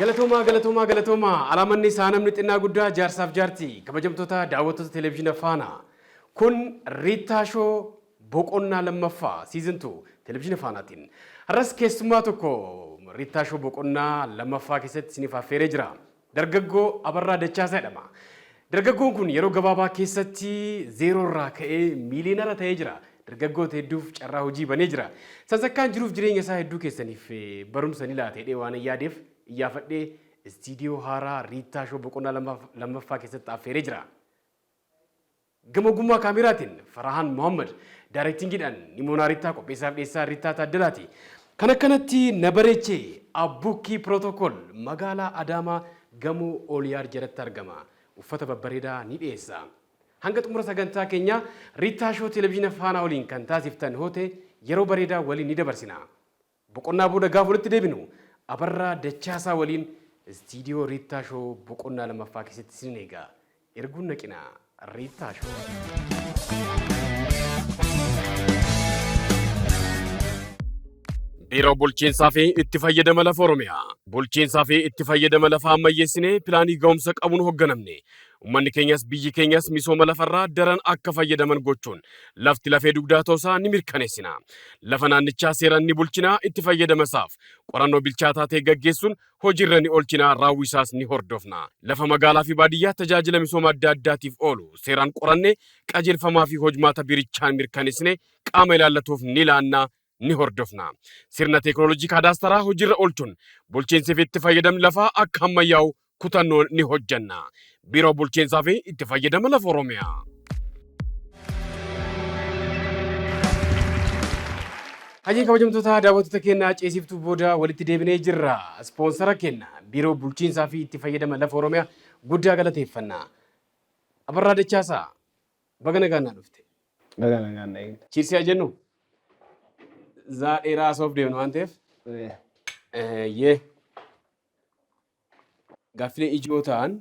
Galatoomaa, galatoomaa, galatoomaa. Alaamanni isaa namni xinnaa guddaa, jaarsaaf jaartii, kabajamtoota daawwattoota televezyiina Faanaa. Kun Riittaa Show boqonnaa lammaffaa, season 2, televezyiina Faanaatiin. Har'as keessummaa tokko Riittaa Show boqonnaa lammaffaa keessatti isiniif affeeree jira. Dargaggoo Abarraa Dachaasaa jedhama. Dargaggoon kun yeroo gabaabaa keessatti zeeroo irraa ka'ee miiliyoonara ta'ee jira. Dargaggoota hedduuf carraa hojii banee jira. Sansakkaan jiruuf jireenya isaa hedduu keessaniif barumsa ni laata jedhee waanan yaadeef iyyaafadhee istiidiyoo haaraa Riittaa Show boqonnaa lammaffaa keessatti affeeree jira. Gama ogummaa kaameraatiin Farahaan Mohammad, daarektingiidhaan Nimoonaa Rittaa, qopheessaaf dhiyeessaa Rittaa Taaddalaati. Kan akkanatti na bareeche Abbukkii Pirootokool magaalaa Adaamaa gamoo Ooliyaad jalatti argama. Uffata babbareedaa ni dhiyeessa. Hanga xumura sagantaa keenyaa Rittaa Show Televizyina Faanaa waliin kan taasiftan hoo ta'e yeroo bareedaa waliin ni dabarsina. Boqonnaa booda gaafa walitti deebinu Abarraa Dachaasaa waliin istiidiyoo Riittaa Show boqonnaa lammaffaa keessatti isinin eega. Erguun naqinaa. Riittaa Show. Biiroo Bulchiinsaa fi Itti Fayyadama Lafa Oromiyaa. Bulchiinsaa fi itti fayyadama lafaa ammayyeessinee pilaanii gahumsa qabuun hogganamne. Ummanni keenyas biyyi keenyas misooma lafarraa daran akka fayyadaman gochuun lafti lafee dugdaa ta'uusaa ni mirkaneessina. Lafa naannichaa seeraan ni bulchina, itti fayyadamasaaf qorannoo bilchaataa ta'e gaggeessuun hojiirra ni oolchina, raawwiisaas ni hordofna. Lafa magaalaafi baadiyyaa tajaajila misooma adda addaatiif oolu seeraan qorannee qajeelfamaafi hojmaata biirichaan mirkaneessinee qaama ilaallatuuf ni laanna, ni hordofna. Sirna teeknooloojii kaadaastaraa hojiirra oolchuun bulchiinsifi itti fayyadamni lafaa akka ammayyaa'u kutannoon ni hojjenna. Biiroo Bulchiinsaa fi Itti Fayyadama Lafa Oromiyaa. Hayyee, kabajamtoota daawwattoota keenyaa, ceesiftuu booda walitti deebinee jirra. Ispoonsara keenya Biiroo Bulchiinsaa fi Itti Fayyadama Lafa Oromiyaa guddaa galateeffanna. Abarraa Dachaasaa, baga nagaan naa dhufte. Baga nagaan na eegde. Cheers haa jennu. Zaa dheeraa haasa'uuf deemna waan ta'eef. Yee. Gaaffilee ijoo ta'an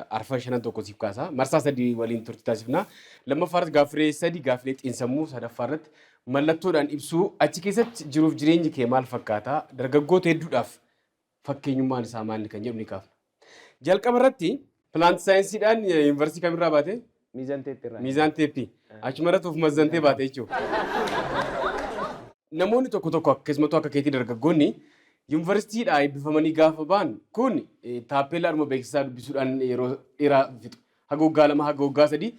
arfan shanan tokko siif kaasa. Marsaa sadii waliin turtii taasifna. Lammaffaa irratti gaaffilee sadi, gaaffilee xiinsammuu, sadaffaa irratti mallattoodhaan ibsuu, achi keessatti jiruuf jireenyi kee maal fakkaata, dargaggoota hedduudhaaf fakkeenyummaan isaa maali kan jedhu ni kaafna. Jalqaba irratti plant saayinsiidhaan yuunivarsiitii kamirraa baate? Miizan Teeppii irraa. Miizaan Teeppii. Achuma irratti of mazzantee baate jechuudha. Namoonni tokko tokko, keessumattuu akka keetii dargaggoonni yuunivarsiitiidhaa eebbifamanii gaafa ba'an kun taappeellaadhuma beeksisaa dubbisuudhaan yeroo dheeraa fixu. Haga waggaa 2, haga waggaa 3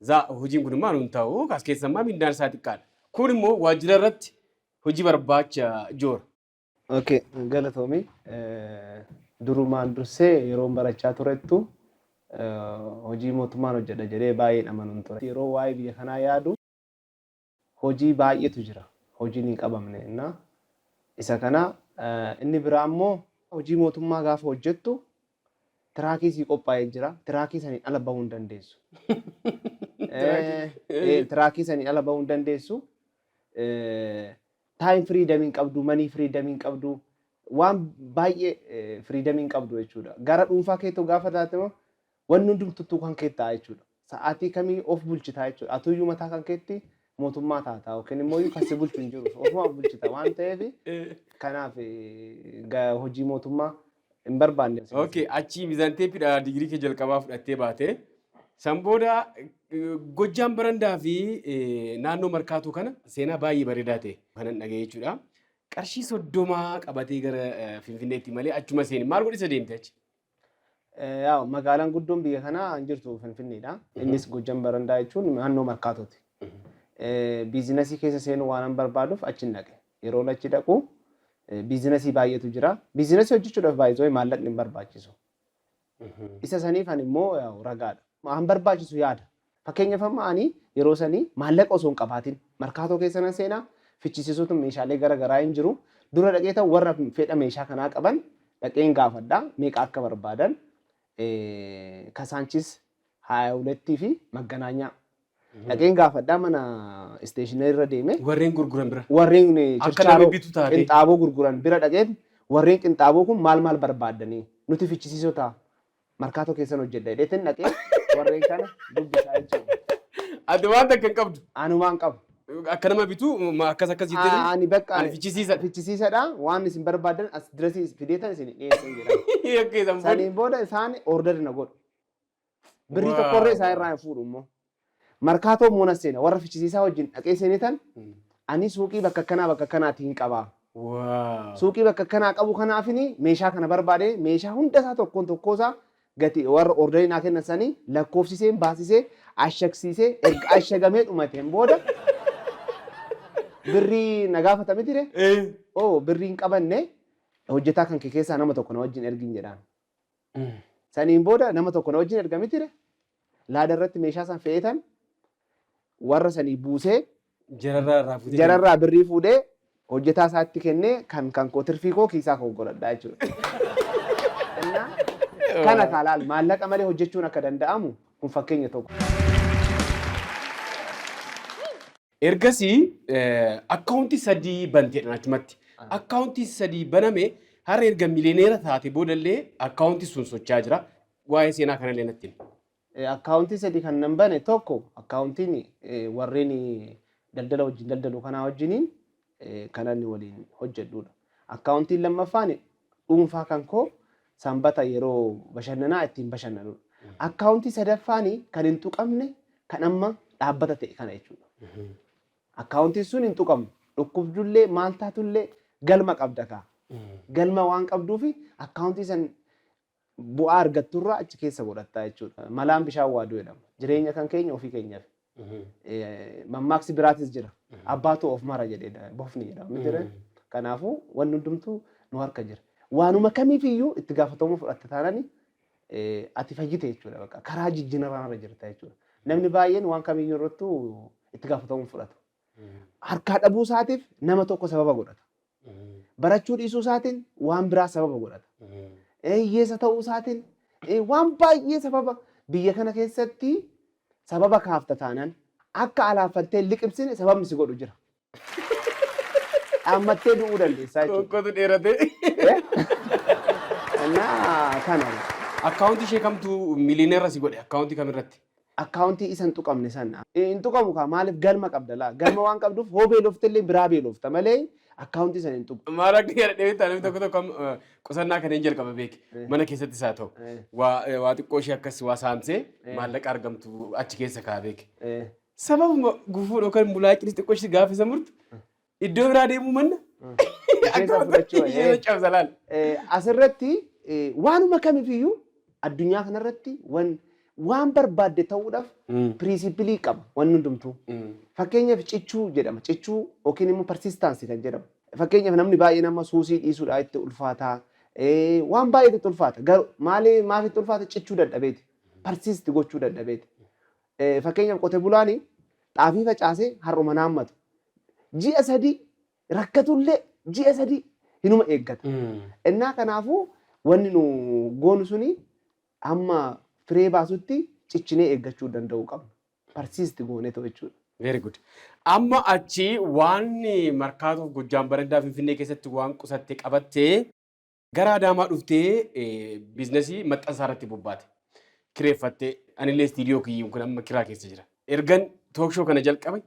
zaa hojiin kun immoo anuun ta'u, as keessa immoo mindaan isaa xiqqaadha. Kun immoo waajjira irratti hojii barbaacha joora. Okay, galatoomi. Durumaan dursee yeroon barachaa turettu hojii mootummaan hojjedha jedhee baay'een amanuun ture. Yeroo waa'ee biyya kanaa yaadu hojii baay'eetu jira. Hojiin hin qabamne. Innaa isa kana inni biraa immoo hojii mootummaa gaafa hojjettu tiraakii sii qophaa'ee jira. Tiraakii saniin ala bahuu hin dandeessu. Tiraakii saniin ala bahuu hin dandeessu. Time freedom hin qabdu, money freedom hin qabdu, waan baay'ee freedom hin qabdu jechuudha. Gara dhuunfaa keettoo gaafa taate immoo wanni hundumtuu kan kee ta'a jechuudha. Sa'aatii kamii of bulchitaa jechuudha. Atuyyuu mataa kan keetti mootummaa taata yookiin immoo kan si bulchu hin jiru. Ofuma of bulchita waan ta'eef, kanaaf hojii mootummaa hin barbaanne. Okay, achii Miizaan Teeppiidha digirii kee jalqabaa fudhattee baate. San booda Gojjaam Barandaa fi naannoo Markaatoo kana seenaa baay'ee bareedaa ta'e kanan dhaga'e jechuudha. Qarshii 30 qabatee gara Finfinneetti malee achuma seeni. Maal godhisa deemte achi? Yaa, magaalaan guddoon biyya kanaa hin jirtu Finfinneedha. Innis Gojjam Barandaa jechuun naannoo Markaatooti. Biizinasii keessa seenuu waanan barbaaduuf achi dhaqe. Yeroo achi dhaqu biizinasii baay'eetu jira. Biizinasii hojjechuudhaaf baay'ee maallaqni hin barbaachisu. Isa saniif ani immoo yaa'u ragaadha. Waan barbaachisu yaada. Fakkeenyaaf, amma ani yeroo sanii maallaqa osoo hin qabaatin Markaatoo keessa nan seenaa, fichisiisuutu meeshaalee gara garaa hin jiru. Dura dhaqee ta'u warra fedha meeshaa kanaa qaban dhaqeen gaafadha, meeqa akka barbaadan. Kasaanchis 22tti fi Magganaanyaa. Dhaqeen gaafadha, mana stationery irra deeme. Warreen gurguran bira. Warreen Akka chirchaaroo namni bitu taate. Qinxaaboo gurguran bira dhaqeen, warreen qinxaaboo kun maal maal barbaaddanii, nuti fichisiisota Markaatoo keessan hojjedha jedheetin dhaqee warreen kana dubbisaa jechuudha. Ati waan takka hin qabdu. Anumaan qabu. Akka nama bitu akkas akkas jettee Ani bakka ani fichisiisadha. Fichisiisadha, waan isin barbaadan as dirasii fideetan isin dhiyeessan jedhama. Akka isaan booda. Saniin booda isaan order na godhu. Birrii tokkorree isaan irraa hin fuudhu immoo. Markaatoo immoo na seena, warra fichisiisaa wajjin dhaqee seenetan ani suuqii bakka akkanaa bakka akkanaatti hin qabaa. Suuqii bakka akkanaa qabu kanaafini meeshaa kana barbaade, meeshaa hunda isaa tokkoon tokkoosaa gati warra orderii naa kennan sanii lakkoofsisee, baasisee, ashagsiisee, erga ashagamee dhumateen booda birrii na gaafata miti re? Oo, birrii hin qabanne, hojjetaa kan kee keessaa nama tokko na wajjin ergin jedhaan. Saniin booda nama tokko na wajjin erga miti re? Laada irratti meeshaa san fe'etan warra sanii buusee Jararraa irraa fuutee. Jararraa birrii fuudhee hojjetaa isaatti kennee kan koo tirfii koo kiisaa koo godhadhaa jechuudha. Innaa kana kaalaal maallaqa malee hojjechuun akka danda'amu kun fakkeenya tokko. Ergasii akkaawuntii 3 banteedhaan achumatti. Akkaawuntii 3 baname har'a erga miliyooneera taate boodallee akkaawuntii sun socho'aa jira. Waa'ee seenaa kanallee natti himi. Akkaawuntii 3 kan nan bane, tokko akkaawuntiin warreen daldala wajjin daldalu kanaa wajjiniin kan ani waliin hojjedhudha. Akkaawuntiin lammaffaan dhuunfaa kan koo sanbata yeroo bashannanaa ittiin bashannanudha. Akkaawuntii sadaffaan kan hin tuqamne kan amma dhaabbata ta'e kana jechuudha. Akkaawuntiin sun hin tuqamu. Dhukkubdullee maal taatullee galma qabda kaa. Galma waan qabduufi akkaawuntii san bu'aa argatturraa achi keessa godhattaa jechuudha. Malaan bishaan waaduu jedhama. Jireenya kan keenya ofii keenyaaf. Mammaaksi biraatis jira. Abbaatu of mara jedhee bofni jedhama. Miti ree? Kanaafuu wanni hundumtuu nu harka jira. Waanuma kamiifiyyuu itti gaafatamuu fudhatta taanani ati fayyite jechuudha. Bakka karaa jijjiirraa irra jirta jechuudha. Namni baay'een waan kamiyyuu irrattuu itti gaafatamuu fudhatu. Harkaa dhabuu isaatiif nama tokko sababa godhata. Barachuu dhiisuu isaatiin waan biraa sababa godhata. Hiyyeessa ta'uu isaatiin waan baay'ee sababa, biyya kana keessatti sababa kaafta taanaan akka alaaffattee liqimsine sababni si godhu jira. Dhaammattee du'uu dandeessaa jechuudha. Qoonqootu dheerate. Innaa kana. Akkaawuntii ishee kamtu miliyoneera si godhe? Akkaawuntii kamirratti? Akkaawuntii isa hin tuqamne sana. Hin tuqamu kaa, maaliif galma qabda laa. Galma waan qabduuf hoo beelofte illee biraa beelofta malee akkaawuntii sana hin tuqu. Maal akka yaadadhee beektaa, namni tokko tokko amma, qusannaa kanneen jalqaba beeke mana keessattis haa ta'u waa xiqqoo ishee akkas waa saamsee maallaqa argamtu achi keessa kaa beeke. Sababuma gufuun yookaan mulaaqinis xiqqoo ishee gaafa isa murtu iddoo biraa deemuu manna Keessa fudhachuu ishee cabsa laal. Asirratti waanuma kamifiyyuu addunyaa kanarratti waan barbaadde ta'uudhaaf principle qaba wanni hundumtuu. Fakkeenyaaf cichuu jedhama. Cichuu yookiin immoo persistence kan jedhamu. Fakkeenyaaf namni baay'een amma suusii dhiisuudhaa itti ulfaataa. Waan baay'eetu itti ulfaata. Garuu maali, maaf itti ulfaata? Cichuu dadhabeeti. Persist gochuu dadhabeeti. Fakkeenyaaf qote bulaan xaafii facaasee har'uma naammatu. Ji'a 3 rakkatullee ji'a 3 hinuma eeggata. Innaa kanaafuu wanni nu goonu suni hamma firee baasutti cichinee eeggachuu danda'uu qabna. Persist goonetu jechuudha. Very good. Amma achi waan Markaatoof Gojjaam Barandaa Finfinnee keessatti waan qusatte qabattee gara Adaamaa dhuftee biizinasii maxxansaa irratti bobbaate. Kireeffattee, anillee istiidiyoo kiyyuun kun amma kiraa keessa jira. Ergan talk show kana jalqabe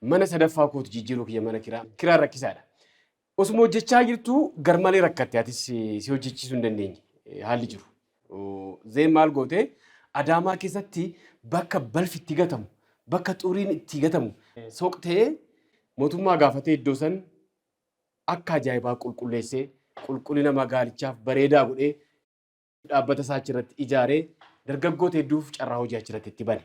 mana sadaffaa kootu jijjiiruu kiyya, mana kiraa. Kiraan rakkisaadha. Osuma hojjechaa jirtu garmalee rakkatte, atis si hojjechiisuu hin dandeenye haalli jiru. Zeen maal goote? Adaamaa keessatti bakka balfi itti gatamu, bakka xuriin itti gatamu soqtee mootummaa gaafatee iddoo san akka ajaa'ibaa qulqulleessee, qulqullina magaalichaaf bareedaa godhee, dhaabbata isaa achirratti ijaaree dargaggoota hedduuf carraa hojii achirratti itti bane.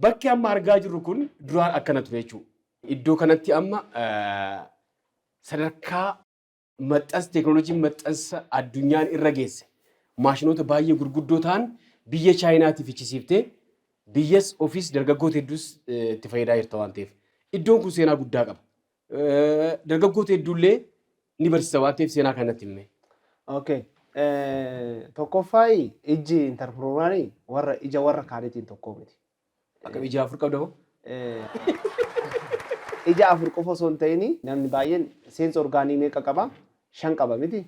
Bakki amma argaa jirru kun duraan akkana ture jechuudha. Iddoo kanatti amma sadarkaa maxxansa teekinooloojii maxxansa addunyaan irra geesse maashinoota baay'ee gurguddoo ta'an biyya Chaayinaatti fichisiiftee biyyas ofiis dargaggoota hedduus itti fayyadaa jirta waan ta'eef iddoon kun seenaa guddaa qaba. Dargaggoota hedduullee ni barsiisa waan ta'eef seenaa kanatti himee. Okay. Tokkoffaa, ijji entrepreneurii warra ija warra kaaniitiin tokko miti. Akka ija afur qabda moo? Ija afur qofa osoo hin ta'in namni baay'een sense organii meeqa qaba? Shan qaba miti.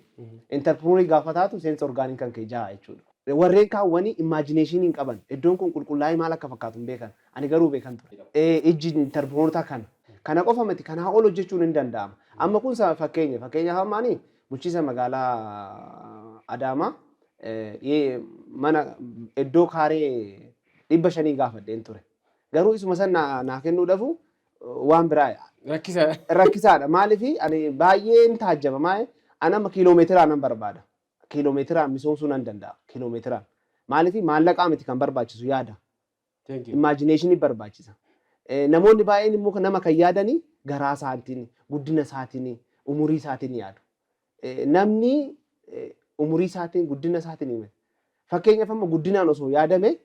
Entrepreneurii gaafa taatu sense organiin kan kee jaha jechuudha. Warreen kaawwanii imaginationii hin qaban. Iddoon kun qulqullaa'ee maal akka fakkaatu hin beekan. Ani garuu beekan ture. Ijji entrepreneurota kana. Kana qofa miti, kanaa ol hojjechuun hin danda'ama. Amma kun fakkeenya. Fakkeenyaaf amma ani bulchiinsa magaalaa Adaamaa mana iddoo kaaree 500 gaafadheen ture. Garuu isuma san naa kennuudhafu waan biraa Rakkisaadha. Rakkisaadha. Maaliif ani baay'een taajjaba. Maali ani amma kiiloomeetiraan nan barbaada. Kiiloomeetiraan misoomsuu nan danda'a. Kiiloomeetiraan. Maaliif maallaqaa miti kan barbaachisu, yaada. Thank you. Imagination barbaachisa. Namoonni baay'een immoo nama kan yaadanii garaa isaatiin, guddina isaatiin, umurii isaatiin yaadu. Namni umurii isaatiin, guddina isaatiin hime. Fakkeenyaaf amma guddinaan osoo yaadame,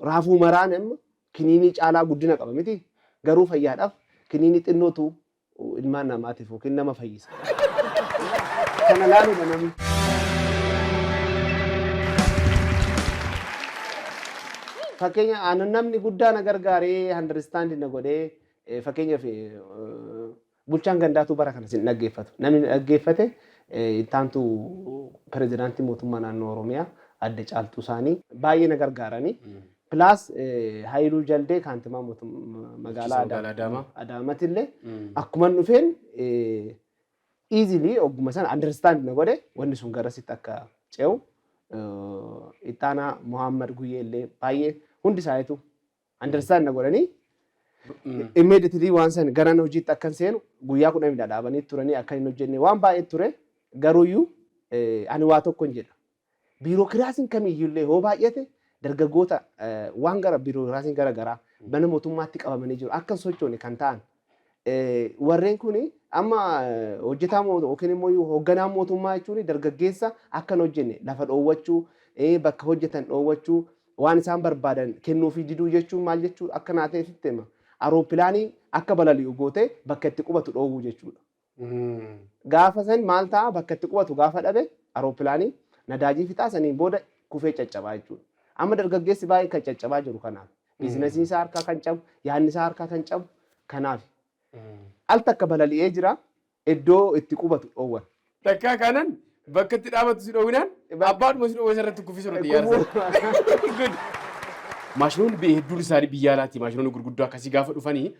raafuu maraan amma kiniinii caalaa guddina qaba miti. Garuu fayyaadhaaf kiniinii xinnootu ilmaan namaatiif yookiin nama fayyisa. Kana laaluudha namni. Fakkeenya aannan namni guddaa na gargaaree understand na godhee, fakkeenyaaf bulchaan gandaatu bara kana sin dhaggeeffatu. Namni na dhaggeeffate ittaantu pirezidaantii mootummaa naannoo Oromiyaa adde Caaltuu isaanii baay'ee na gargaaranii. Plus Hayiluu Jaldee kaantimaa mootummaa magaalaa Bulchiinsa magaalaa Adaamaa. Adaamatillee akkuma dhufeen easily ogguma sana understand na godhe, wanni sun garasitti akka ce'u. Ittaanaa Muhammad Guyyee illee baay'ee hundi isaaniitu understand na godhanii immediately waan san gara hojiitti akkan seenu guyyaa 10 dhaabanii turanii akka hin hojjenne waan baay'ee ture. Garuuyyuu ani waa tokko hin jedha. Biirokiraasiin kamiyyuullee hoo baay'ate, dargaggoota waan gara biirokiraasiin gara garaa mana mootummaatti qabamanii jiru akka hin sochoone kan ta'an warreen kun amma hojjetaa yookiin immoo hoogganaa mootummaa jechuun dargaggeessa akka hin hojjenne lafa dhoowwachuu, bakka hojjetan dhoowwachuu, waan isaan barbaadan kennuufii diduu jechuun maal jechuu akka naa ta'etti hima. Aroopilaanii akka balali'u gootee bakka itti qubatu dhoowwuu jechuudha. Gaafa san maal ta'a? Bakka itti qubatu gaafa dhabe aroopilaanii nadaajii fixaa, saniin booda kufee caccabaa jechuudha. Amma dargaggeessi baay'ee kan caccabaa jiru kanaaf. Biizinasiin isaa harkaa kan cabu, yaadni isaa harkaa kan cabu kanaaf. Al takka balali'ee jira, iddoo itti qubatu dhoowwan. Takkaa kanan bakka itti dhaabatu si dhoowwinaan abbaadhuma si dhoowwe irratti kuffisuu irratti yaarsa. Good. Maashinoonni hedduun isaanii biyya alaati. Maashinoonni gurguddoo akkasii gaafa dhufanii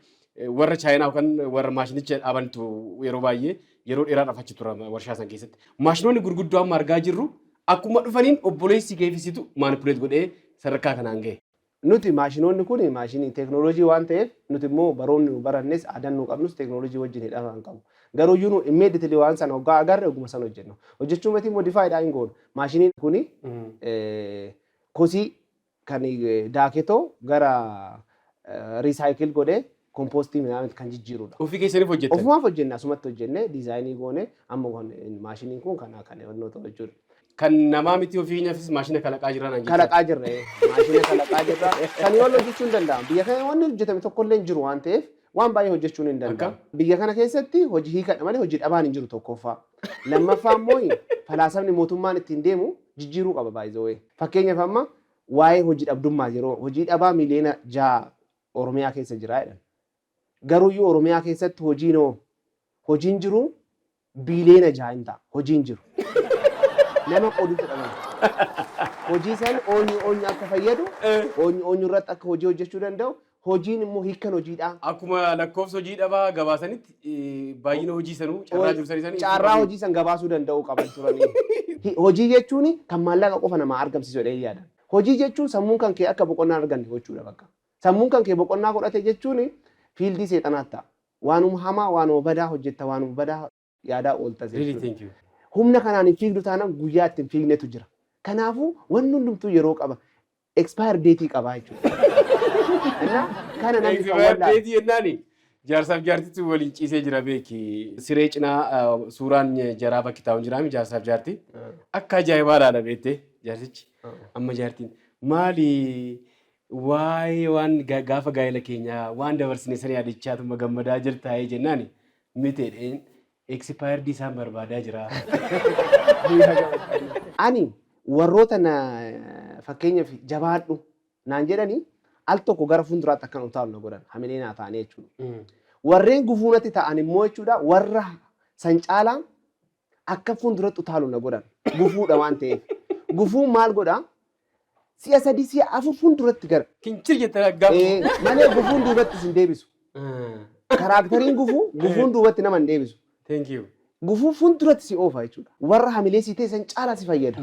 warra Chaayinaa yookaan warra maashinicha dhaabantu yeroo baay'ee yeroo dheeraadhaaf achi tura warshaa san keessatti. Maashinoonni gurguddoo amma argaa jirru akkuma dhufaniin obboleessi keefisitu manipulate godhee sadarkaa kanaan gahe. Nuti maashinoonni kun maashinii teeknooloojii waan ta'eef, nuti immoo baroonni nu barannes aadaan nu qabnus teeknooloojii wajjin hidhama hin qabu. Garuu iyyuu nu immediately waan sana hoggaa agarre oguma sana hojjennu. Hojjechuu miti, modify dhaa hin goonu. Maashiniin kuni kosii kan daaketoo gara recycle godhee kompoostii midhaan kan jijjiirudha. Ofii keessaniif hojjettan. Ofumaaf hojjenne, asumatti hojjenne, diizaayinii goone. Amma maashiniin kun kana kan hojii ta'u jechuudha. Kan namaa miti, ofii keenyaafis maashina kalaqaa jirra naan jechuudha. Kalaqaa jirra, maashina kalaqaa jirra. Kan yoo hojjechuu hin danda'amu. Biyya kana wanni hojjetame tokkollee hin jiru waan ta'eef waan baay'ee hojjechuun hin danda'amu. Biyya kana keessatti hojii hiikadha malee hojii dhabaan hin jiru tokkoffaa. Lammaffaa immoo falaasamni mootummaan ittiin deemu jijjiiruu qaba baay'ee. Fakkeenyaaf amma waa'ee hojii dhabdummaa, yeroo hojii dhabaa miliyoona 6 Oromiyaa keessa jira jedhan. Garuuyyuu Oromiyaa keessatti hojiin hoo hojiin jiru biiliyoona 6 hin ta'a. Hojiin jiru. Nama qooduutu dhabame. Hojii san oonyu oonyu akka fayyadu, oonyu oonyu irratti akka hojii hojjechuu danda'u, hojiin immoo hiikkan hojiidhaa. Akkuma lakkoofsa hojii dhabaa gabaasanitti baay'ina hojii sanuu carraa jiru sanii sanii. Carraa hojii san gabaasuu danda'uu qaban turanii. Hojii jechuun kan maallaqa qofa namaa argamsiisu jedhee yaadan. Hojii jechuun sammuun kan kee akka boqonnaa arganne gochuudha bakka. Sammuun kan kee boqonnaa godhate jechuun fiildii seexanaatti ta'a. Waanuma hamaa, waanuma badaa hojjetta, waanuma badaa yaadaa oolta Really jechuudha. thank you. Humna kanaan hin fiigdu taanaan guyyaa ittiin fiignetu jira. Kanaafuu wanni hundumtuu yeroo qaba. Expire date qaba jechuudha. Innaa kana namni kan Expire wallaalu. date jennaani jaarsaaf jaartitu waliin ciisee jira beeki. Siree cinaa suuraan jaraa bakki taa'u jiraami jaarsaaf jaartii. Akka ajaa'ibaa ilaala beektee jaarsichi. Amma jaartiin maali waa'ee waan gaafa gaa'ela keenyaa waan dabarsine sana yaadachaatuma gammadaa jirtaa'ee jennaani miteedheen expired isaan barbaadaa jira. Ani warroota na fakkeenyaaf jabaadhu naan jedhanii al tokko gara fuulduraatti akkan utaalu na godhan, hamilee naa ta'anii jechuudha. Warreen gufuu natti ta'an immoo jechuudha warra san caalaa akka fuulduratti utaalu na godhan gufuudha waan ta'eef. Gufuun maal godhaa? Si'a sadii, si'a afur fuulduratti gara. Kinchir jettee gaafa. Malee gufuun duubatti sin deebisu. Characteriin gufuu, gufuun duubatti nama hin deebisu. Thank you. Gufuu fuulduratti si oofa jechuudha. Warra hamilee si ta'e san caalaa si fayyada.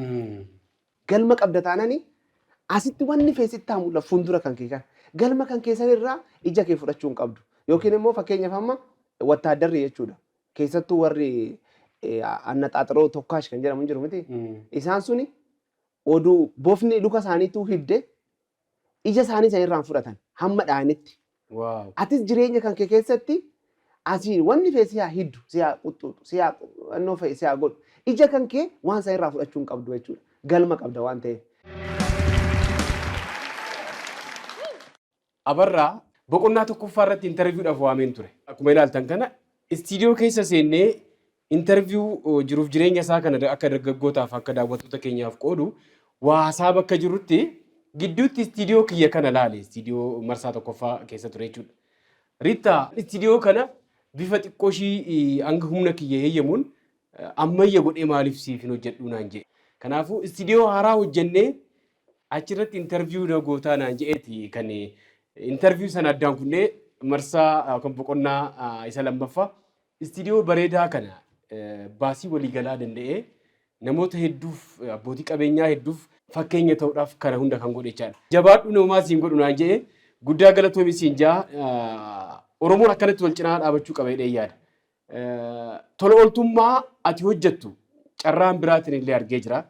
Galma qabda taanani asitti wanni feesitti haa mul'atu fuuldura kan kee kana. Galma kan keessan irraa ija kee fudhachuu hin qabdu. Yookiin immoo fakkeenyaaf amma wattaaddarri jechuudha. Keessattuu warri annaxaaxiroo tokkaash kan jedhamu hin jiru miti. Isaan suni oduu bofni luka isaaniituu hidde ija isaanii san irraan fudhatan hamma dha'anitti. Atis jireenya kan kee keessatti asii wanni fee si haa hiddu, si haa quxxuuxu, si haa annoo fe'e si haa godhu. Ija kan kee waan san irraa fudhachuu hin qabdu jechuudha. Galma qabda waan ta'eef. Abarraa, boqonnaa tokkoffaa irratti interviewdhaaf waameen ture. Akkuma ilaaltan kana istiidiyoo keessa seennee interview jiruuf jireenya isaa kana akka dargaggootaaf, akka daawwattoota keenyaaf qoodu waa haasaa bakka jirutti gidduutti istiidiyoo kiyya kana laale, istiidiyoo marsaa tokkoffaa keessa ture jechuudha. "Riittaa, istiidiyoo kana bifa xiqqoo ishii hanga humna kiyya heeyyamuun ammayya godhee maaliif siif hin hojjedhu?" naan jedhe. Kanaafuu istiidiyoo haaraa hojjennee achirratti interview na gootaa naan jedheeti kan interview sana addaan kunnee marsaa yookaan boqonnaa isa lammaffaa istiidiyoo bareedaa kana baasii waliigalaa danda'ee namoota hedduuf, abbootii qabeenyaa hedduuf fakkeenya ta'uudhaaf kana hunda kan godhe jechaadha. "Jabaadhu, namaa siin godhu" naan jedhe. Guddaa galatoomi siin jaa. Oromoon akkanatti wal cinaa dhaabachuu qaba jedhee yaada. Tola ooltummaa ati hojjettu carraan biraatiin illee argee jira.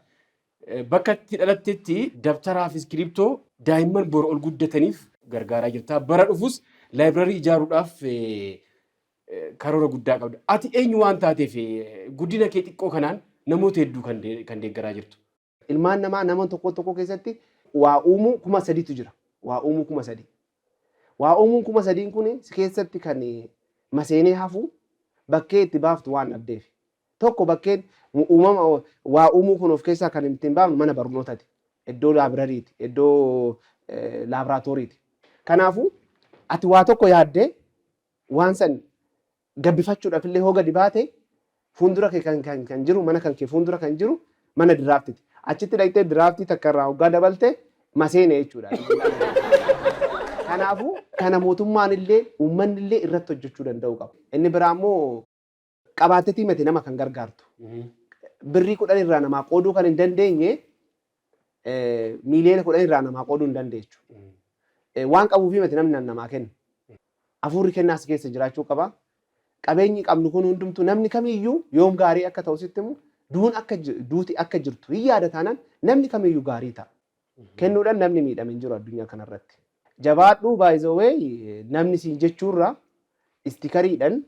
Bakka itti dhalattetti dabtaraa fi iskiriptoo daa'imman bor ol guddataniif gargaaraa jirta. Bara dhufus library ijaaruudhaaf karoora guddaa qabda. Ati eenyu waan taateef guddina kee xiqqoo kanaan namoota hedduu kan deeggaraa jirtu? Ilmaan namaa nama tokko tokko keessatti waa uumuu 3000tu jira. Waa uumuu 3000. Waa uumuun 3000n kun si keessatti kan maseenee hafu bakkee itti baaftu waan dhabdeef. Tokko, bakkeen uumama waa uumuu kun of keessaa kan ittiin baafnu mana barnootaati. Iddoo libraryti. Iddoo laaboraatooriiti. Kanaafuu ati waa tokko yaaddee waan san gabbifachuudhaaf illee hoo gadi baate, fuuldura kee kan jiru, mana kan kee fuuldura kan jiru mana diraaftiiti. Achitti dhaqxee diraaftii takka irraa hoggaa dabalte maseene jechuudha. Kanaafuu kana mootummaan illee uummanni illee irratti hojjechuu danda'u qaba. Inni biraa immoo qabaattetii miti nama kan gargaartu. Birrii 10 irraa namaa qooduu kan hin dandeenye 10 miiliyoona irraa namaa qooduu hin dandeechu. Waan qabuufi miti namni namaa kennu. Hafuurri kennaas keessa jiraachuu qaba. Qabeenyi qabnu kun hundumtuu namni kamiyyuu yoom gaarii akka ta'u sitti himu, duun akka duuti akka jirtu hin yaada taanaan namni kamiyyuu gaarii ta'a. Kennuudhaan namni miidhame hin jiru addunyaa kanarratti. Jabaadhuu, by the way, namni siin jechuurra stickeriidhaan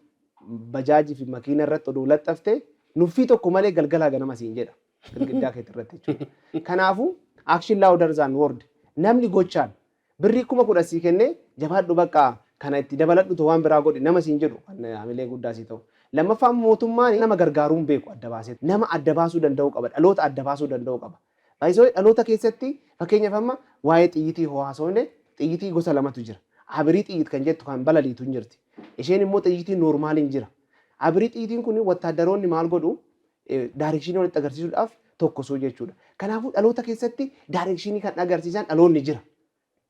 bajaajii fi makiina irratti oduu laxxafte nuffii tokko malee galgalaa ganama siin jedha. Girgiddaa keetti irratti jechuudha. Kanaafuu action louder than word. Namni gochaan birrii 10,000 sii kennee, "Jabaadhu, bakka kana itti dabaladhutu waan biraa godhi" nama siin jedhu kan hamilee guddaa sii ta'u. Lammaffaan, mootummaan nama gargaaruun beeku adda baasee nama adda baasuu danda'uu qaba. Dhaloota adda baasuu danda'uu qaba. Baay'isoo dhaloota keessatti fakkeenyaaf amma waa'ee xiyyitii hoo haasofne, xiyyitii gosa lamatu jira. Abirii xiyyit kan jettu kan balaliitu hin jirti. Isheen immoo xiyyitii normaliin jira. Abirii xiyyitiin kun wattaaddaroonni maal godhu? Directionii walitti agarsiisuudhaaf tokkosuu jechuudha. Kanaafuu dhaloota keessatti directionii kan agarsiisan dhaloonni jira.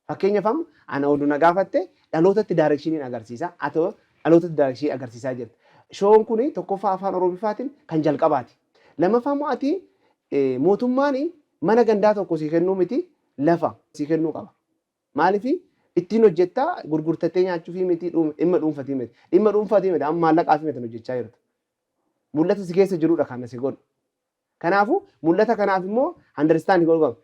Fakkeenyaaf amma ana oduu na gaafatte dhalootatti directioniin agarsiisa. Ati dhalootatti directionii agarsiisaa jirta. Shown kun tokkoffaa afaan Oromiffaatiin kan jalqabaati. Lammaffaa immoo ati mootummaan mana gandaa tokko sii kennuu miti, lafa sii kennuu qaba. Maaliif ittiin hojjettaa? Gurgurtattee nyaachuufii miti, dhimma dhuunfatii miti. Dhimma dhuunfatii miti, amma maallaqaafii miti hojjechaa jirtu. Mul'ata si keessa jirudha kan si godhu. Kanaafuu mul'ata kanaaf immoo understand godhuu qaba.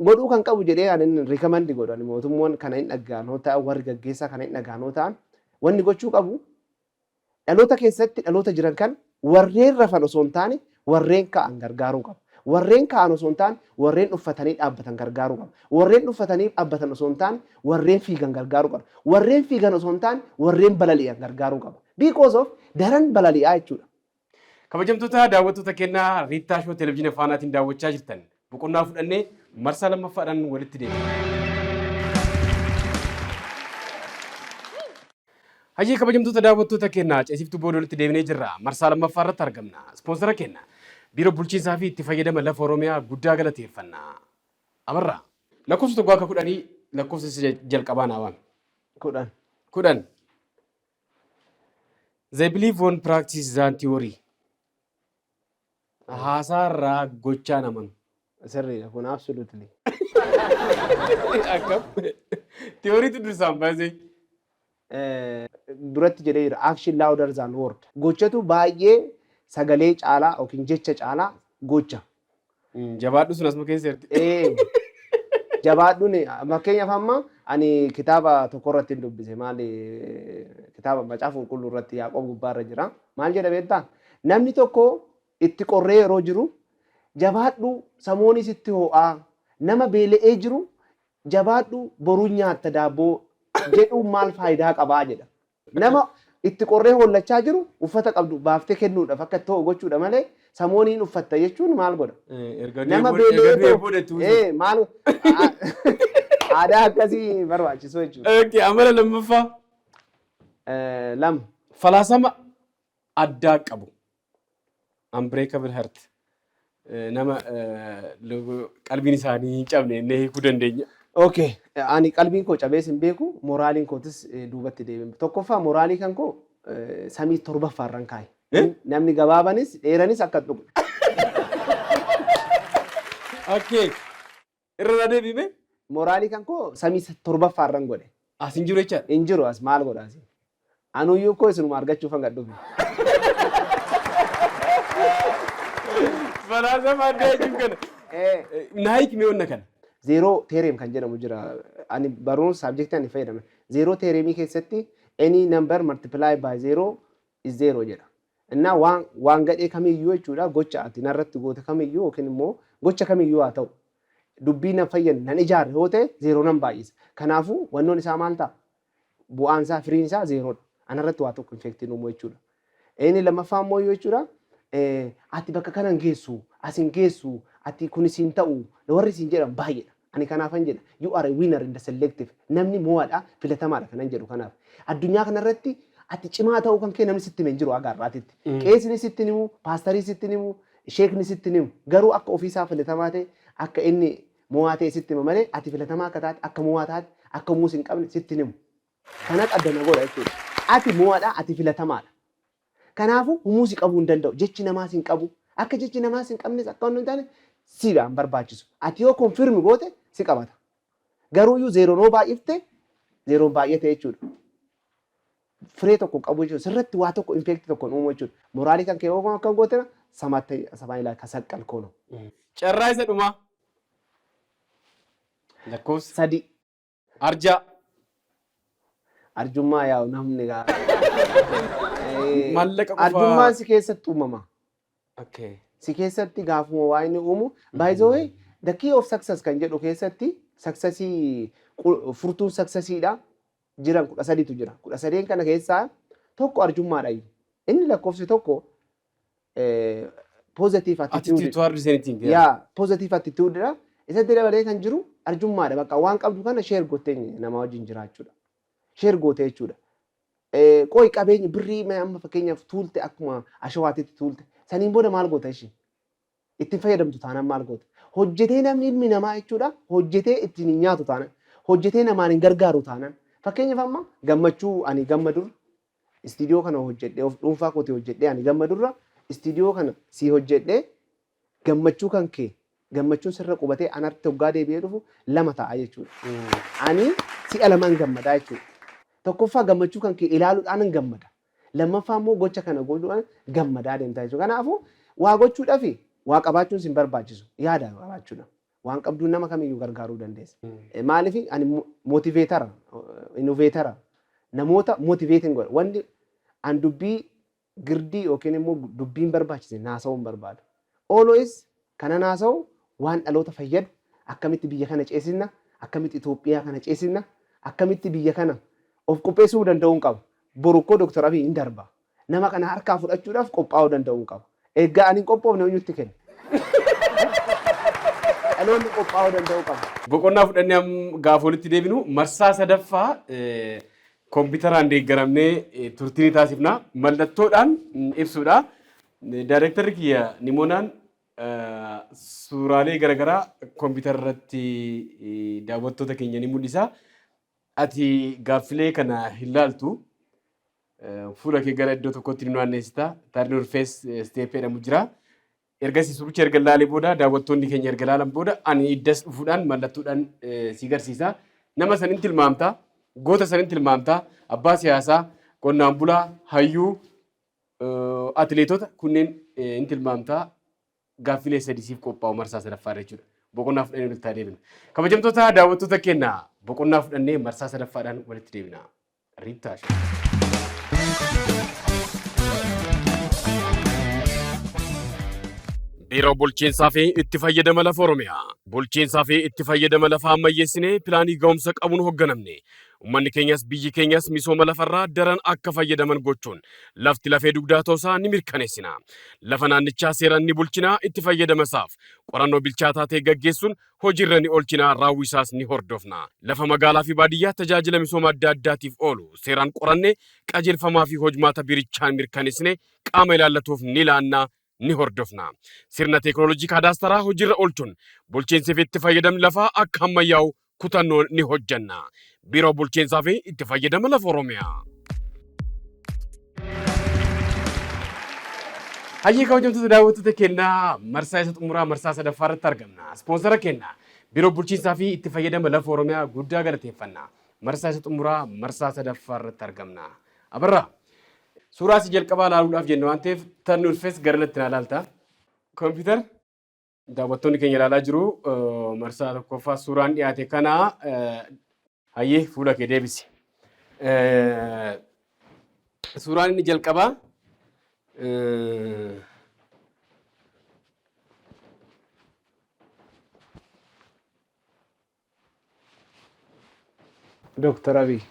Godhuu kan qabu jedhee ani recommend godhu, ani mootummaan kana hin dhaga'an hoo ta'an, warri gaggeessaa kana hin dhaga'an hoo ta'an, wanni gochuu qabu dhaloota keessatti dhaloota jiran kan warreen rafan osoo hin taane warreen ka'an gargaaruu qaba. Warreen ka'an osoo hin taane warreen uffatanii dhaabbatan gargaaruu qaba. Warreen uffatanii dhaabbatan osoo hin taane warreen fiigan gargaaruu qaba. Warreen fiigan osoo hin taane warreen balali'an gargaaruu qaba. Because of daran balali'aa jechuudha. Kabajamtoota daawwattoota kennaa Riittaa Show Televezyiina Faanaatiin daawwachaa jirtan, boqonnaa fudhannee marsaa lammaffaadhaan walitti deemna. Hayyee, kabajamtoota daawwattoota kennaa, ceesiftuu booda walitti deebinee jirra. Marsaa lammaffaa irratti argamna. Ispoonsara kenna. Biiroo Bulchiinsaa fi Itti Fayyadama Lafa Oromiyaa guddaa galateeffanna. Abarraa. Lakkoofsa 1 akka 10 lakkoofsa isa jalqabaa naa waami. 10. 10. They believe on practice than theory. Haasaa irraa gochaan amanu. Sirriidha kun, absolutely. Akkam? Theorytu dursaan baasee. Duratti jedhee jira, action louder than word. Gochatu baay'ee sagalee caalaa yookiin jecha caalaa gocha. Jabaadhu sun asuma keessa jirti. Jabaadhuun fakkeenyaaf amma ani kitaaba tokko irratti hin dubbise. Maali, kitaaba Macaafa Qulqulluu irratti, Yaaqoob gubbaarra jira. Maal jedha beektaa? Namni tokko itti qorree yeroo jiru, "Jabaadhu, samoonis itti ho'aa," nama beela'ee jiru "Jabaadhu, boruu nyaatta daabboo" jedhuun maal faayidaa qabaa jedha. Nama itti qorree hollachaa jiru uffata qabdu baaftee kennuudhaaf akka itti ho'u gochuudha malee samooniin uffatta jechuun maal godha? Erga Nama erga beela'ee du'ee booda itti uwwisu. Maal aadaa akkasii barbaachisu jechuudha. Okay, amala lammaffaa. 2. Falaasama addaa qabu. Unbreakable heart. Nama qalbiin isaanii hin cabne jennee hiikuu dandeenya. Okay, ani qalbiin koo cabees hin beeku, moraaliin kootis duubatti deebiin. Tokkoffaa moraalii kan koo samii torbaffaarran kaa'e. Namni gabaabanis dheeranis akka dhugu. Okay. Irra deebiime. Moraalii kan koo samii torbaffaarran godhe. As hin jiru jechaadha. Hin jiru, as maal godha asi? Anuyyuu koo isinuma argachuuf hanga dhufe. Falaasama addaa jechuun kana. Naa hiikmee wanna kana. Zero theorem kan jedhamu jira. Ani barnoota subjectii ani fayyadame. Zero theoremii keessatti any number multiply by zero is zero jedha. Innaa waan gadhee kamiyyuu jechuudha, gocha ati narratti goote kamiyyuu yookiin immoo gocha kamiyyuu haa ta'u, dubbii nan fayyadu nan ijaarre yoo ta'e, zeeroo nan baay'isa. Kanaafuu wannoon isaa maal ta'a? Bu'aan isaa, firiin isaa zeeroodha. Anarratti waa tokko effectiin uumu jechuudha. Inni lammaffaa immoo jechuudha, ati bakka kana hin geessu, as hin geessu, ati kun siin ta'u warri siin jedhan baay'eedha. Ani kanaafan jedha, you are a winner in the selective. Namni mo'aadha, filatamaadha kanan jedhu kanaaf. Addunyaa kanarratti ati cimaa ta'uu kan kee namni sitti hime hin jiru haga har'aatitti. Qeesni sitti himu, paastarii sitti himu, sheekni sitti himu. Garuu akka ofiisaa filatamaa ta'e, akka inni mo'aa ta'e sitti hima malee ati filatamaa akka taate, akka mo'aa taate, akka muus hin qabne sitti himu. Kanatu adda na godha jechuudha. Ati mo'aadha, ati filatamaadha. Kanaafuu humuu si qabuu hin danda'u. Jechi namaas hin qabu. Akka jechi namaas hin qabnes, akka wanni hin taane siidhaan barbaachisu. Ati yoo confirm goote si qabata. Garuuyyuu zeeroon yoo baay'ifte zeeroon baay'ate jechuudha. Firee tokko qabu jechuudha. Sirratti waa tokko effectii tokko hin uumu jechuudha. Moraalii kan kee yoo akka goote samaatti ሰማይ ላይ ከሰቀልከው ነው። Carraa isa dhumaa. Lakkoofsa. 3. Arjaa. Arjummaa yaa'u namni gaa. Maallaqa qofa. Arjummaan si keessatti uumama. Si keessatti gaafuma waa inni uumu, by the way, the key of success kan jedhu keessatti, successii furtuun successiidha jiran 13tu jira. 13n kana keessaa tokko arjummaadha. Inni lakkoofsi tokko positive attitude. Attitude towards anything. Yaa, positive attitude dha. Isatti dabalee kan jiru arjummaadha. Bakka waan qabdu kana share gootee nama wajjin jiraachuudha. Share gootee jechuudha. Qoy, qabeenya birrii mee amma fakkeenyaaf tuulte, akkuma ashawaatitti tuulte. Saniin booda maal goota ishee? Ittiin fayyadamtu taanaan maal goota? Hojjetee namni ilmi namaa jechuudha, hojjetee ittiin hin nyaatu taanaan, hojjetee namaan hin gargaaru taanaan. Fakkeenyaaf amma gammachuu ani gammadurra, istiidiyoo kana hojjedhee of dhuunfaa kootii hojjedhee ani gammadurra, istiidiyoo kana sii hojjedhee gammachuu kan kee gammachuun sirra qubatee anatti hoggaa deebi'ee dhufu lama ta'a jechuudha. Ani si'a lamaan gammadaa jechuudha. Tokkoffaa gammachuu kan kee ilaaluudhaan nan gammada. Lammaffaa immoo gocha kana godhuudhaan gammadaa deemtaa jechuudha. Kanaafuu waa gochuudhaaf waa qabaachuun sin barbaachisu. Yaada qabaachuudha. Waan qabduun nama kamiyyuu gargaaruu dandeessa. Maaliif, ani motivator, innovator, namoota motivating godha. Wanni an dubbii girdii yookiin immoo dubbiin barbaachise naasa'uu hin barbaadu. Always kana naasa'u waan dhaloota fayyadu, akkamitti biyya kana ceesisna, akkamitti Itoophiyaa kana ceesisna, akkamitti biyya kana of qopheessuu danda'uu hin qabu. Boru koo Dr. Abiy hin darba. Nama kana harkaa fudhachuudhaaf qophaa'uu danda'uu hin qabu. Eeggaa ani hin qophoofne eenyutti kenna? Dhaloonni qophaa'uu danda'uu qaba. Boqonnaa fudhannee gaafa walitti deebinu marsaa sadaffaa kompiitaraan deeggaramnee turtii ni taasifna. Mallattoodhaan ibsuudha. Daayirektarri kiyya Nimoonaan Suuraalee garaagaraa kompiitara irratti daawwattoota keenya ni mul'isa. Ati gaaffilee kana hin laaltu. Fuula kee gara iddoo tokkotti ni naanneessita. Turn your face step jedhamu jira. Ergasii suuricha erga laalee booda, daawwattoonni keenya erga laalan booda, ani iddas dhufuudhaan mallattoodhaan si garsiisa. Nama saniin tilmaamta. Goota saniin tilmaamta. Abbaa siyaasaa, qonnaan bulaa, hayyuu, atileetota kunneen hin tilmaamta. Gaaffilee sadii siif qophaa'u marsaa sadaffaa jechuudha. Boqonnaa fudhannee walitti deebina. Kabajamtoota daawwattoota keenya, boqonnaa fudhannee marsaa sadaffaadhaan walitti deebina. Riittaa Show. Biiroo Bulchiinsaa fi Itti Fayyadama Lafa Oromiyaa. Bulchiinsaa fi itti fayyadama lafaa ammayyeessinee pilaanii ga'umsa qabuun hoogganamne. Uummanni keenyas biyyi keenyas misooma lafarraa daran akka fayyadaman gochuun lafti lafee dugdaa ta'uusaa ni mirkaneessina. Lafa naannichaa seeraan ni bulchina, itti fayyadama isaaf qorannoo bilchaataa ta'e gaggeessuun hojiirra ni oolchina, raawwii isaas ni hordofna. Lafa magaalaa fi baadiyyaa tajaajila misooma adda addaatiif oolu seeraan qorannee qajeelfamaa fi hojmaata biirichaan mirkaneessine qaama ilaallatuuf ni laanna, ni hordofna. Sirna teekinooloojii kaadaastaraa hojiirra oolchuun bulchiinsi fi itti fayyadamni lafaa akka ammayyaa'u kutannoon ni hojjenna. Biiroo Bulchiinsaa fi Itti Fayyadama Lafa Oromiyaa. Hayyee, kabajamtoota daawwattoota keenyaa, marsaa isa xumuraa marsaa sadaffaa irratti argamna. Ispoonsara keenya Biiroo Bulchiinsaa fi Itti Fayyadama Lafa Oromiyaa guddaa galateeffanna. Marsaa isa xumuraa marsaa sadaffaa irratti argamna. Abarraa, suuraa si jalqabaa ilaaluudhaaf jenna waan ta'eef turn your face gara natti naa ilaalta. Kompiitar daawwattoonni keenya ilaalaa jiru. Marsaa tokkoffaa suuraan dhiyaate kana. Hayyee, fuula kee deebisi. Suuraan inni jalqabaa Dooktar Abiy.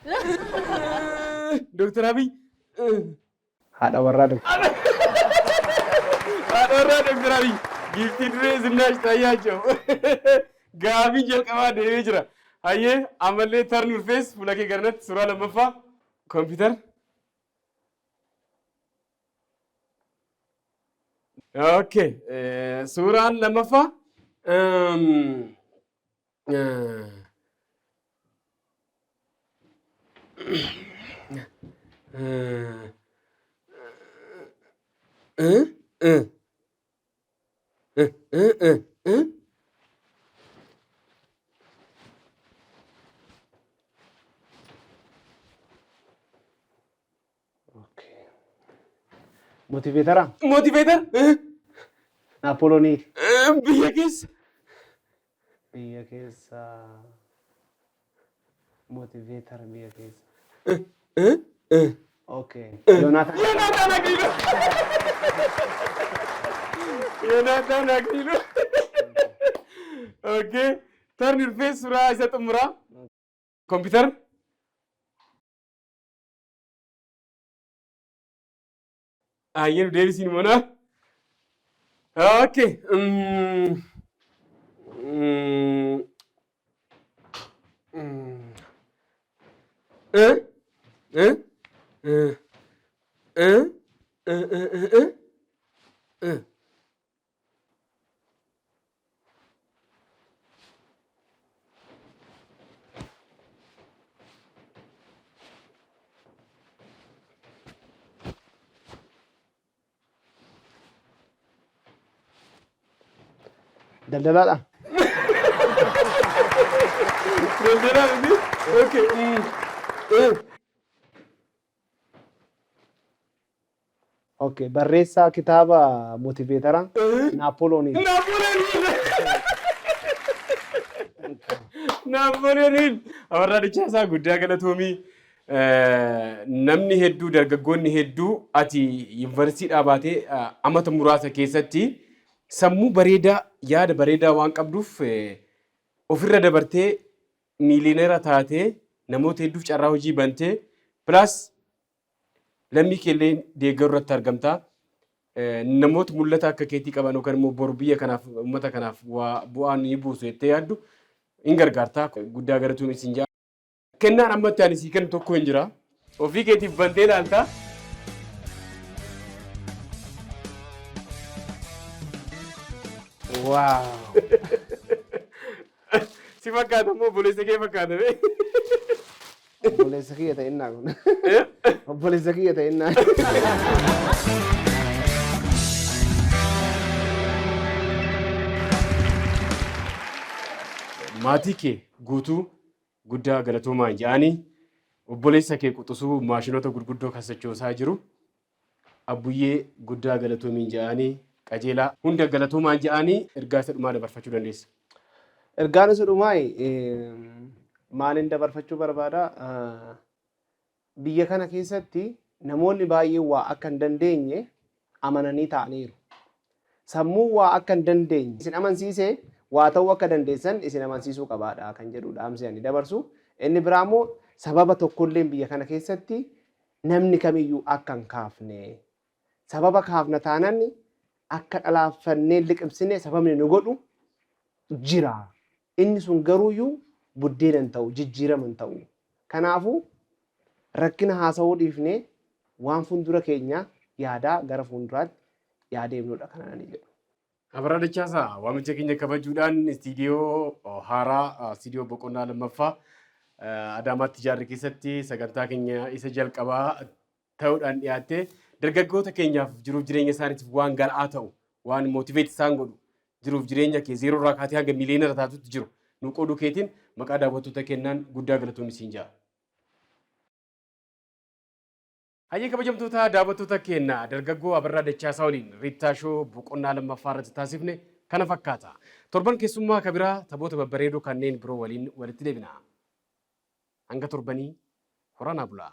Dooktar Abiy. Haadha warraa Dooktar. Haadha warraa Dooktar Abiy. Giiftii duree Zinnaash Taayyaachoo. Gaafii jalqabaa deemee jira. Hayyee, ammallee turn your face, fuula kee garanatti, suuraa lammaffaa. Kompiitar. Okay. Suuraan lammaffaa. Okay. Motivator. Motivator. Naappooloonii. Biyya keessa. Biyya keessa. Motivator biyya keessa. Okay. Yoonaataan. Yoonaataan Akiliiluu. Yoonaataan Akiliiluu. Okay. Turn your face, suuraa isa xumuraa. Kompiitar. Hayyee, nu deebisiin moona. Okay. Eh? Eh? Eh? Eh? Eh? Eh? Eh? Eh? Daldalaadha. Daldalaa miti? Okay. Okay. Barreessaa kitaaba motivator Naappooloonii. Naappooloon. Naappoolooniin. Abarraa Dichaasaa, guddaa galatoomii. Namni hedduu, dargaggoonni hedduu, ati yuunivarsiitiidhaa baatee amata muraasa keessatti sammuu bareedaa, yaada bareedaa waan qabduuf ofirra dabartee miiliyoneera taatee namoota hedduuf carraa hojii bantee, plus lammii keellee deeggaruu irratti argamta. Namoota mul'ata akka keetii qaban yookaan immoo boru biyya kanaaf, uummata kanaaf waa bu'aa ni buusu jettee yaaddu hin gargaarta. Guddaa galatoomii siin jaa. Kennaan ammatti ani sii kennu tokko hin jira. Ofii keetiif bantee ilaalta. Wow! Si fakkaata immoo obboleessa kee fakkaata bee? Obboleessa kiyya ta'innaa kun. Obboleessa kiyya ta'innaa. Maatii kee guutuu guddaa galatoomaa jedhanii obboleessa kee quxisuu maashinoota gurguddoo kan sochoosaa jiru Abbuyyee guddaa galatoomiin jedhanii qajeelaa hunda galatoomaan jedhanii ergaa isa dhumaa dabarfachuu dandeessa. Ergaan isa dhumaa maaliin dabarfachuu barbaada? Biyya kana keessatti namoonni baay'een waa akka hin dandeenye amananii taa'aniiru. Sammuun waa akka hin dandeenye isin amansiise waa ta'uu akka dandeessan isin amansiisuu qabaadha kan jedhu dhaamsi ani dabarsu. Inni biraa immoo sababa tokkolleen biyya kana keessatti namni kamiyyuu akka hin kaafne. Sababa kaafna taanan akka dhalaaffannee liqimsine sababni nu godhu jira. Inni sun garuuyyuu buddeena hin ta'u, jijjiirama hin ta'u. Kanaafuu rakkina haasa'uu dhiifnee waan fuuldura keenya yaadaa gara fuulduraatti yaa deemnudha kana ani jedhu. Abarraa Dachaasaa waamicha keenya kabajuudhaan istiidiyoo haaraa istiidiyoo boqonnaa lammaffaa Adaamaatti ijaarre keessatti sagantaa keenya isa jalqabaa ta'uudhaan dhiyaattee dargaggoota keenyaaf jiruuf jireenya isaaniitiif waan gal'aa ta'u waan motivate isaan godhu jiruuf jireenya kee zeeroo irraa kaatee hanga miliyoonara taatutti jiru nu qooduu keetiin maqaa daawwattoota kennaan guddaa galatoomi siin ja'a. Hayyee kabajamtoota daawwattoota keenya dargaggoo Abarraa Dachaasaa waliin Riittaa Shoo boqonnaa lammaffaa irratti taasifne kana fakkaata. Torban keessummaa kabiraa taphoota babbareedoo kanneen biroo waliin walitti deebina. Hanga torbanii horanaa bulaa.